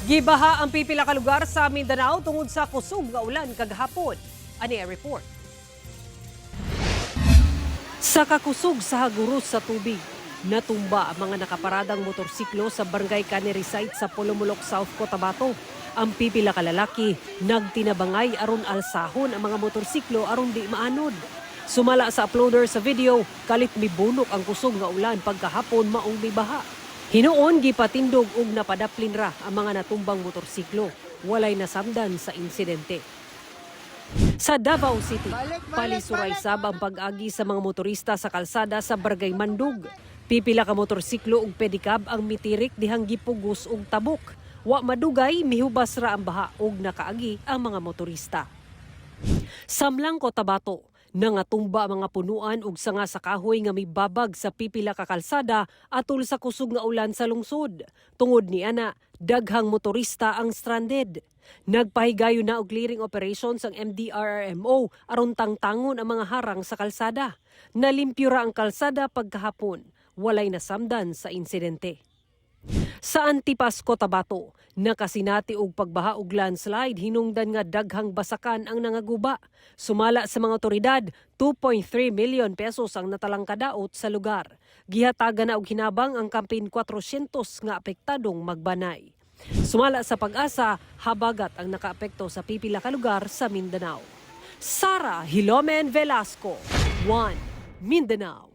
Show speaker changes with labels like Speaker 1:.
Speaker 1: Gibaha ang pipila ka lugar sa Mindanao tungod sa kusog nga ulan kagahapon. Ani ang report. Sa kakusog sa haguros sa tubig, natumba ang mga nakaparadang motorsiklo sa Barangay Cannery Site sa Polomolok, South Cotabato. Ang pipila ka lalaki nagtinabangay aron alsahon ang mga motorsiklo aron di maanod. Sumala sa uploader sa video, kalit mibunok ang kusog nga ulan pagkahapon maong mibaha. Hinuon gipatindog og napadaplin ra ang mga natumbang motorsiklo. Walay nasamdan sa insidente. Sa Davao City, palisuray sab ang pag-agi sa mga motorista sa kalsada sa Barangay Mandug. Pipila ka motorsiklo ug pedicab ang mitirik dihang gipugos og tabok. Wa madugay, mihubas ra ang baha ug nakaagi ang mga motorista. Samlang Cotabato, nangatumba ang mga punuan ug sanga sa kahoy nga mibabag sa pipila ka kalsada atol sa kusog nga ulan sa lungsod. Tungod ni ana, daghang motorista ang stranded. Nagpahigayon na og clearing operations ang MDRRMO aron tangtangon ang mga harang sa kalsada. Nalimpyo ra ang kalsada pagkahapon. Walay nasamdan sa insidente. Sa Antipas, Cotabato, nakasinati og pagbaha og landslide hinungdan nga daghang basakan ang nangaguba. Sumala sa mga otoridad, 2.3 million pesos ang natalang kadaot sa lugar. Gihatagan na og hinabang ang kapin 400 nga apektadong magbanay. Sumala sa PAGASA, habagat ang nakaapekto sa pipila ka lugar sa Mindanao. Sara Hilomen Velasco, 1 Mindanao.